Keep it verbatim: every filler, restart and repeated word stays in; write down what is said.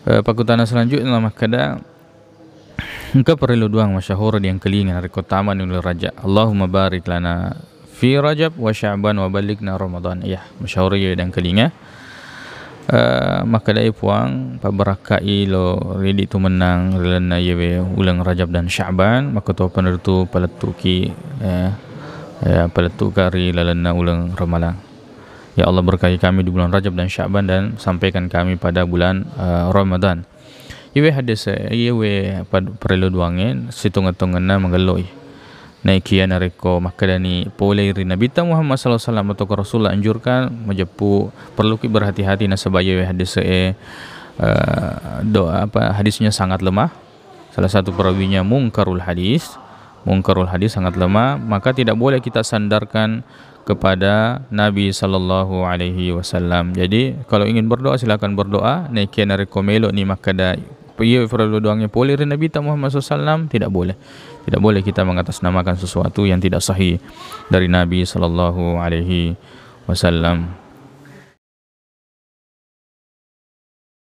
Eh, pakkutana selanjutnya makkeda, engka parellu duang masyahur diangkalinga narekko tamani uleng Rajab. Allahumma barik lana fi Rajab wa Sya'ban wa ballighna Ramadan. Iya, masyahur iya diangkalinga. Eh, makkedai Puang, pabbarakkai lo ridi tumennang ri lalenna iyewe uleng Rajab dan Sya'ban, makkutopa ritu palettuki, eh, ya, palettuka ri lalenna uleng Ramalang. Ya Allah, berkahi kami di bulan Rajab dan Sya'ban dan sampaikan kami pada bulan, eh, Ramadan. Iyewe hadis, iyewe pad-, parellu duangnge sitongeng-tongenna magelloi. Naikia narekko makkedani polei ri Nabitta Muhammad sallallahu alaihi wasallam atau Rasulullah anjurkan, majeppu perluki berhati-hati nasaba iyewe hadis e, eh, do-, apa, hadisnya sangat lemah. Salah satu perawinya mungkarul hadis. Mungkarul hadis sangat lemah, maka tidak boleh kita sandarkan kepada Nabi sallallahu alaihi wasallam. Jadi, kalau ingin berdoa, silakan berdoa. Naikia narekko melo'ni makkeda, iya parellu duangnge pole ri Nabitta Muhammad sallallahu alaihi wasallam, tidak boleh. Tidak boleh kita mengatasnamakan sesuatu yang tidak sahih dari Nabi sallallahu alaihi wasallam.